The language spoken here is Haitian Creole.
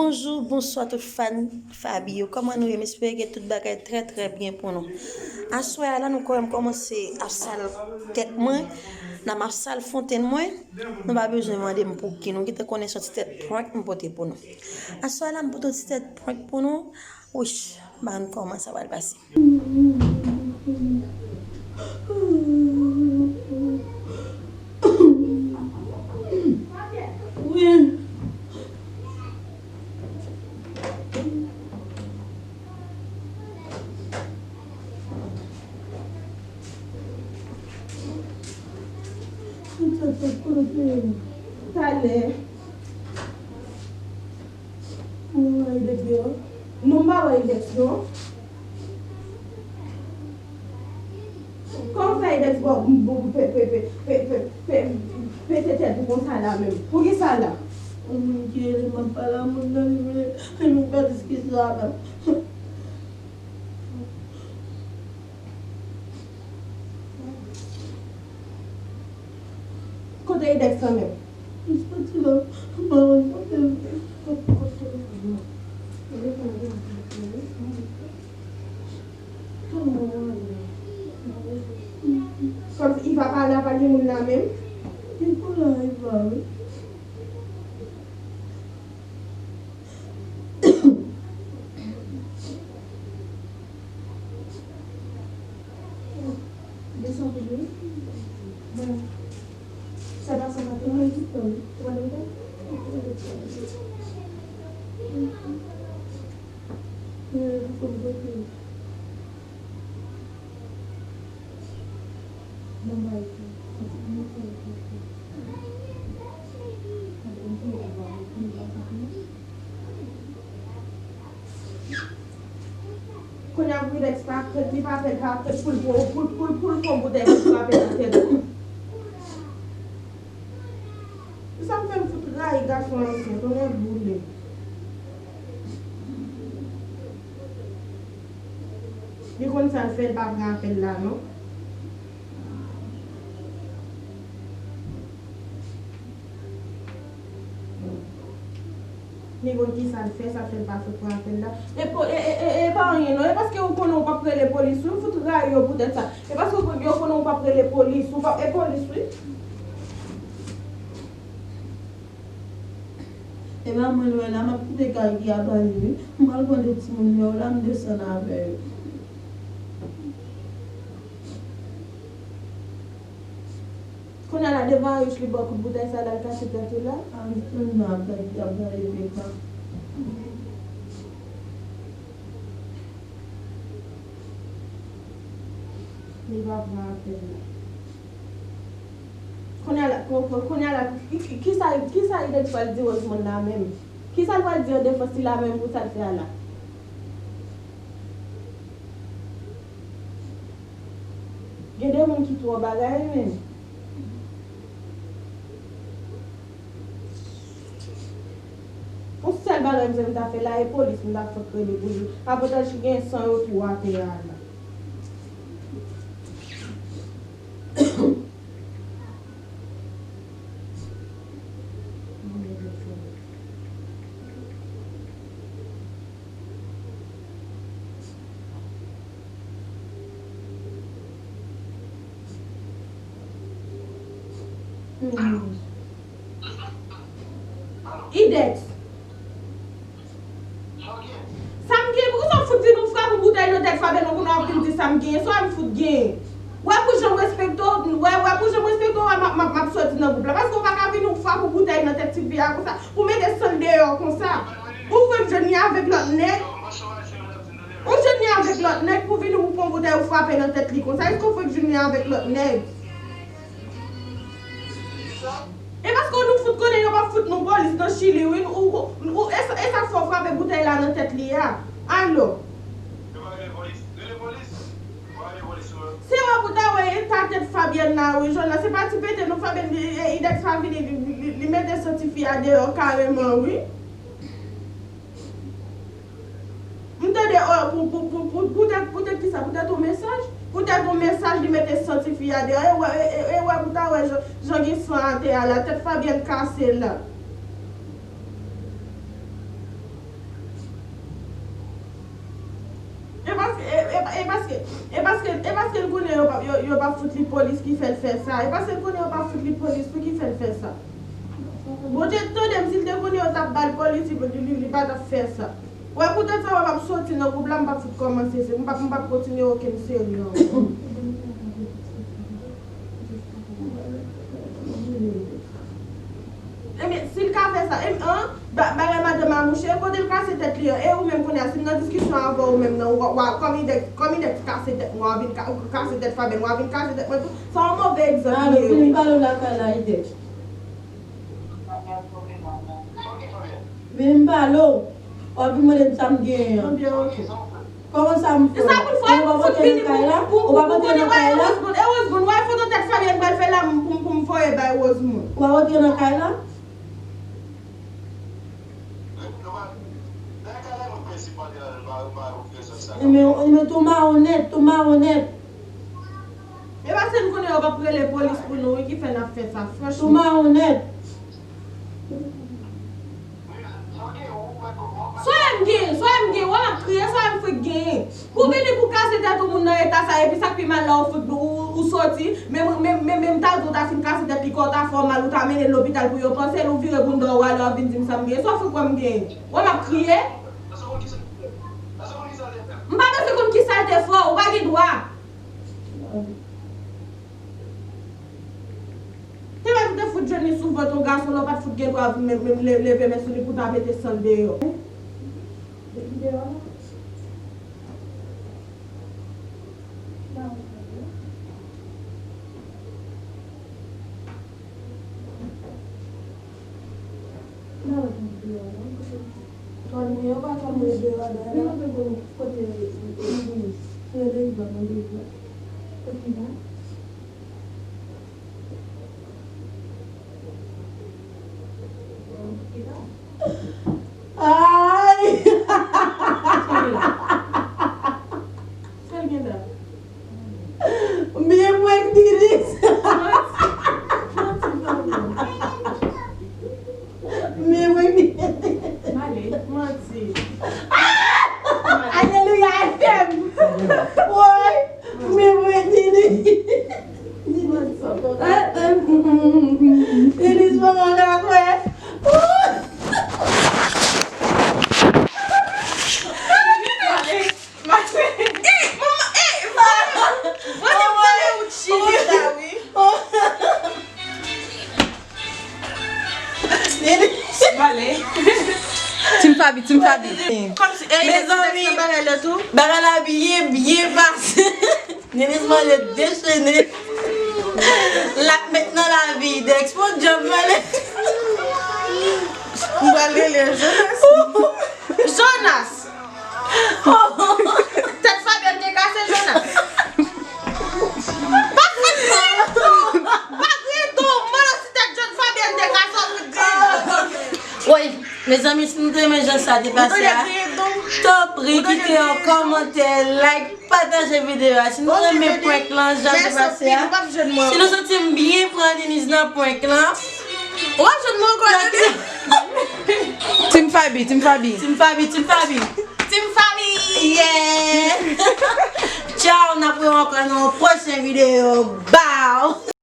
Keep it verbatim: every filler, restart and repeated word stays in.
Bonjou, bonswa tout fan Faby yo. Kòman nou ye? M espere ke tout bagay trè, trè byen pou nou. Aswè a la, nou kwè m kòmanse ap sal tèt mwen. Nan m ap sal fontenn mwen, nou pa bezwen mande m pou ki. Nou gentan konnen se yon ti tèt prank m pote pou nou. Aswè a la, m pote yon ti tèt prank pou nou. Wouch, m pa konn kòman sa pral pase. Talè. Mwen wè Ilex yo. Non, m pa wè Ilex yo. Kòman fè Ilex bò, bò, pe, pe, pe, pe, pe, pe, pete tèt ou konsa la menm? Poukisa la? Yon moun ki rele m ap pale a moun nan, li vle, li vle fè diskisyon avè m. Kote Ilex lan menm? Li soti la, m pa konn kote l ye. Kòmsi Iva pa la, pa gen moun la menm? Li pa la, Iva, wi. Desann pou mwen. Bon. Sa pase maten, mwen di pou mwen. Ou pa nan kay? Mwen pou mwen. Kounye a pou Ilex pa fèt, li pa fèt, pa fèt pou l pran, pou l, pou l, pou l pran boutèy pou l frape nan tèt li. Sa m fè m fout rayi gason ayisyen, tonnè boule. Li konn sa l fè, l pa pran apèl la, non. Li konn ki sa l fè, sa fè l pa fout pran apèl la. E po-, e, e, e, e pa anyen non, e paske ou konnen ou p ap rele polis wi, m fout rayi yo poutèt sa. E paske ou konnen, yo konnen ou p ap rele polis, ou p ap, e polis wi. E pa mwen l wè la, m ap kite kay ki ap ale wi. M pral pran de timoun yo la, m desann avè yo. Kounye a la, devan Ayouch li ba w kout boutèy sa la, l kache tèt ou la. Ayouch tèlman ap gade, ap gade Peka. Li pa pran apèl la. Kounye a la, ko-, ko-, kounye a la, ki, ki, kisa, kisa Ilex pral di Rosemond la menm? Kisa l pral di an defans li la menm pou sa l fè a la? Gen de moun ki twò bagay, men. Yon sèl bagay m ta fè la, e polis m ta fèk rele pou di. Avantaj ki gen san yo tou atè a la. Ilex. Sa m gen, poukisa w fout vin ou frape boutèy nan tèt Fabien, nou konnen w ap vin di sa m genyen, sa w ap fout genyen. Wè pou jan m respekte w, wè, wè pou jan m respekte w, wè m ap, m ap, m ap soti nan gwoup la. Paske w pa ka vin ou frape boutèy nan tèt tifi a konsa, pou mete san l deyò konsa. Ou vle m jwenn li avèk lòt nèg? Ou jwenn li avèk lòt nèg pou vin ou pran boutèy ou frape nan tèt li konsa? Èske w vle m jwenn li avèk lòt nèg? E paske nou fout konnen yo p ap fout nou polis nan Chili, wi. Ou, ou, e sa, e sa k fè w frape boutèy la nan tèt li a. Alo. Se wè pou ta wè eta tèt Fabienne la, wi. Jòna, se pa ti pete non, Fabienne, e, e, Ilex pa vini, li, li, li, li mete san tifi a deyò kareman, wi. M tande, oh, pou, pou, pou, pou, poutèt, poutèt kisa? Poutèt yon mesaj? Poutèt yon mesaj li mete san tifi a deyò. E wè, e, e, e wè pou ta wè jan, jan gen san atè a la. Tèt Fabienne kase la. E paske, e paske l konnen yo p ap, yo, yo p ap fout li polis ki fè l fè sa. E paske l konnen yo p ap fout li polis wi ki fè l fè sa. Bondye tande m, si l te konnen yo t ap ba l polis, li, li, li pa t ap fè sa. Wè, poutèt sa, wè, m ap soti nan gwoup la, m p ap fout kòmanse, se, m p ap, m p ap kontinye okenn seri ankò. Ebyen, si l ka fè sa, e, an, ba-, bagay madanm a mouche, kote l kase tèt li an? E ou menm kounye a, si m nan diskisyon avè w menm nan, w, w, kòm idèk, kòm idèk kase tèt mwen, w a vin ka-, kase tèt Fabienne, w a vin kase tèt mwen tou. Sa yon move egzanp li ye, wi. Vin pale w lakay la, idèk. Vin pale w. W ap vin mande m sa m genyen an. Ebyen, oke. Kòman sa m fè? E sa pou l fè, pou l vini pou, pou, pou konnen, wè, e Rosemond, e Rosemond, wè, foto tèt Fabienne pral fè la, m, pou, pou m voye bay Rosemond. W a rantre nan kay la? Ebyen, ebyen, tou mawonnèt, tou mawonnèt. E paske n konnen yo p ap rele polis pou nou, wi, ki fè n ap fè sa, franchman. Tou mawonnèt. Soyè m genyen, soyè m genyen, wè m ap kriye, soyè m fèk genyen. Pou vini pou kase tèt yon moun nan eta sa, epi sa k pi mal la, ou fèk, ou, ou soti, men, men, men, men m ta di w ta fin kase tèt li, kò w ta fè w mal, ou ta mennen l lopital pou yo panse l, ou vire pou n dò w ale, w ap vin di m sa m genyen. Sa w fèk wè m genyen? Wè m ap kriye? M pa bezwen konn kisa l te fè w, ou pa gen dwa. Te mèt ou te fout jwenn li sou vant yon gason, lè w pa t fout gen dwa vin menm, menm le-, leve men sou li pou w ta mete san l deyò. Depi deyò la. Twal mouye, yo pa twal mouye deyò la, deyò la. Kote, kote, kote Ivan, kote Ivan? Kote Ivan? Ay! Sa l gen la? M byen prank Dinis. M byen prank Dinis. Manti. Alelouya F M. Woy. M byen prank Dinis. Dinis, manman ka kwè. Team Faby, Team Faby. Mezanmi, bagay la byen, byen pase. Nenis manje dechene. L ap met nan lavi Dex. Bon djòb, mwen. M pral rele Jonas. Jonas! Tèt Fabienne te kase, Jonas. Pa fout kriye tou! Pa kriye tou! Mwen si tèt Fabienne te kase, w fout kriye tou. Woy, mezanmi, si nou te renmen jan sa te pase a, tanpri kite yon kòmantè, like, pataje videyo a. Si nou renmen prank lan, jan te pase a, si nou santi m byen pran Denise nan prank lan, w ap jwenn mwen ankò. Team Faby, Team Faby. Team Faby, Team Faby. Team Faby. Yeah. Tchaw, n ap wè ankò nan yon pwochen videyo. Bow.